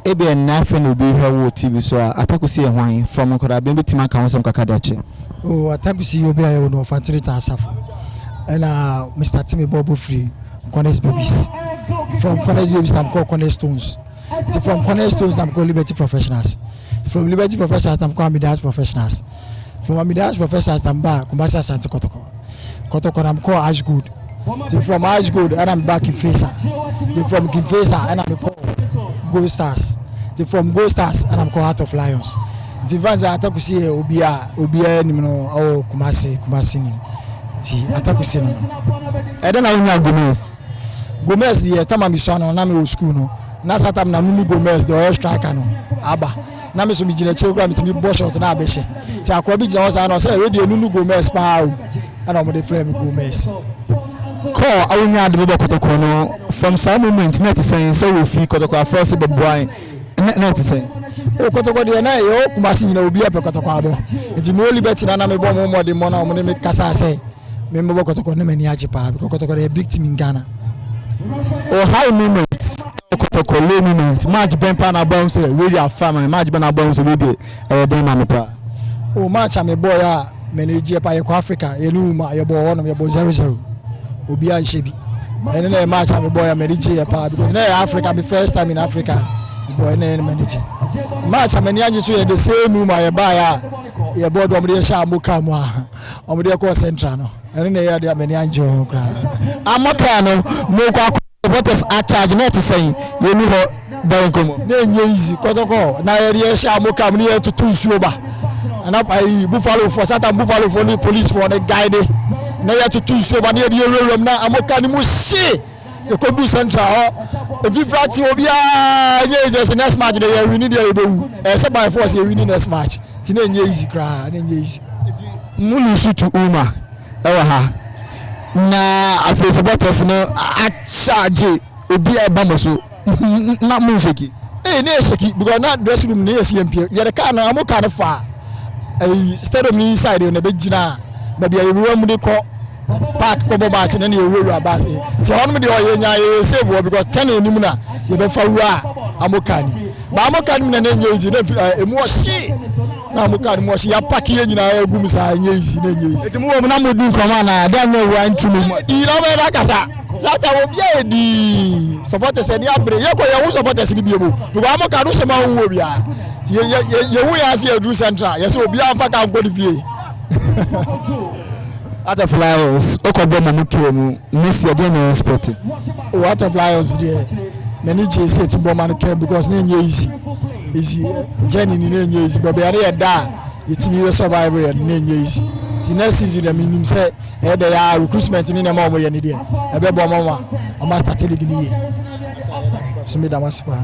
Ebi ɛnna afei na obi hwɛ wo TV so a, Atakusi yɛ hwan? From nkwadaa bɛn bɛtumi aka ho sɛm kakra de akyɛ? Oh, Atakusi yɛ obi a yɛwɔ no Ɔfantene Tan Asafo. Ɛna Mr. Timi bɔɔbɔ firi Corners Babies. From Corners Babies na mekɔɔ Cornerstones. Nti from Cornerstones na mekɔɔ Liberty Professionals. From Liberty Professionals na mekɔɔ Amidas Professionals. From Amidas Professionals na mebaa Kumasi Asante Kɔtɔkɔ. Kɔtɔkɔ na mekɔɔ Ash Gold. Nti from Ash Gold ɛna mebaa Kinfesa. Nti from Kinfesa ɛna mekɔɔ Gold Stars. Nti from Gold Stars ɛna mekɔɔ Heart of Lions. Nti nfa sɛ Atakusi yɛ obi a obiara anim no ɔwɔ Kumasi, Kumasi ni. Nti Atakusi no. Ɛdɛn na wonya Gomez? Gomez deɛ, tama mi sua no na mi wɔ school no, na saa time na Nunu Gomez deɛ ɔyɛ striker no aba, na mi so mi gyina akyire koraa, mi tumi bɔ shot na abɛhyɛ. Nti akɔrɔ bi gyina hɔ saa na ɔsɛ ɛwɛ deɛ Nunu Gomez paa o, ɛna ɔmo de frɛ mi Gomez. Kɔɔ a wonya ade bɛbɔ Kɔtɔkɔ no, from saa moment na ɛte sɛn sɛ wɔ fi Kɔtɔkɔ afrɛ sɛ bɛboa na ɛte sɛn? O, Kɔtɔkɔ deɛ, na yɛwɔ Kumasi nyina, obi apɛ Kɔtɔkɔ abɔ. Nti mi wɔ Liberty na mi bɔ mo mmɔden mmɔ na ɔmo ne mi kasa sɛ mi mbɛbɔ Kɔtɔkɔ ne m'ani agye paa because Kɔtɔkɔ deɛ, big team in Ghana. O high moment Kɔtɔkɔ, low moment, match bɛn paa na abɔ sɛ wei deɛ afa ma mi, match bɛn na abɔ sɛ wei deɛ ɛyɛ den ma mi paa? O, match a mi bɔ yɛ a m'ani gye paa, yɛkɔ Africa, yɛne Wuma yɛbɔ hɔ nom, yɛbɔ 0-0, obiara nhyɛ bi. Ɛno na yɛ match a mi bɔ yɛ m'ani gye yɛ paa because na yɛ Africa, mi first time in Africa mi bɔ, ɛna yɛ m'ani gye. Match a m'ani agye so yɛ the same Wuma yɛbaa yɛ a yɛbɔ do, ɔmo de yɛhyɛ amoka mu a ɔmo de yɛkɔɔ Central no, ɛno na yɛ adeɛ a m'ani agye ho koraa. Amoka no mo kɔ akɔ supporters acharge na ɛte sɛn? Yɛni hɔ bɛn nkɔmɔ. Na enye easy. Kɔtɔkɔ na yɛde yɛhyɛ amoka mu ne yɛtutu nsuo ba ana ayi Buffalo fo satan, Buffalo fo ne police fo ne guide na yɛtutu nsuo ba ne yɛde yɛwurawura mu na amoka ne mu hye. Yɛkɔdu Central hɔ, efifira ti obiara, enye easy. Sɛ next match de yɛ win deɛ, yɛbɛwu, ɛsɛ by force yɛ win next match. Ti na enye easy koraa, na enye easy. Mo lose to Uma ɛwɔ ha na afei supporters no acharge obi a ɛba mo so na mo nseki? Ee, ne yɛ shake because na dressing room ne yɛ si yɛn pie, yɛde car no, amo car no fa ɛyi stadium ni inside na ɛbɛ gyina baabi a yɛwura mu de kɔ park kɔbɔ match ne yɛwurawura bus. Nti hɔnom deɛ ɔyɛ nya yɛ save wɔ because 10 anim na yɛbɛfa wura amo car ni ba amo car ni mu na ne nyɛ easy na emu ɔhye na amo car ni mu ɔhye, yɛapaki yɛ nyinaa egu mu saa, nyɛ easy, na nyɛ easy. Eti mu wɔ mu na mo di nkɔmɔ ana adeɛ na ewura ntu mu? Di na ɔbɛyɛ n'akasa sata obi a yɛ di supporters ɛni abere yɛ kɔ yɛn ho supporters ni bie mu because amo car no hyɛ ma ho wɔ bia yɛ yɛ yɛ yɛhu yɛn ase yɛ duru Central, yɛ sɛ obi anfa car nkɔ ne fie. Heart of Lions okɔ bɔ mo mu kee mu next year, deɛ na expect? O, Heart of Lions deɛ, m'ani gye sɛ eti bɔ ma no kɛn because ne nyɛ easy easy journey ni, ne nyɛ easy. Baabi a ne yɛ da a yɛtumi yɛ survive yɛ no, ne nyɛ easy. Ti next season deɛ, menim sɛ ɛyɛ dɛ yɛ recruitment ne nneɛma a wɔyɛ ne deɛ, ɛbɛbɔ ɔmo ma ɔmo astart league ne yie so. Mi da mo ase paa.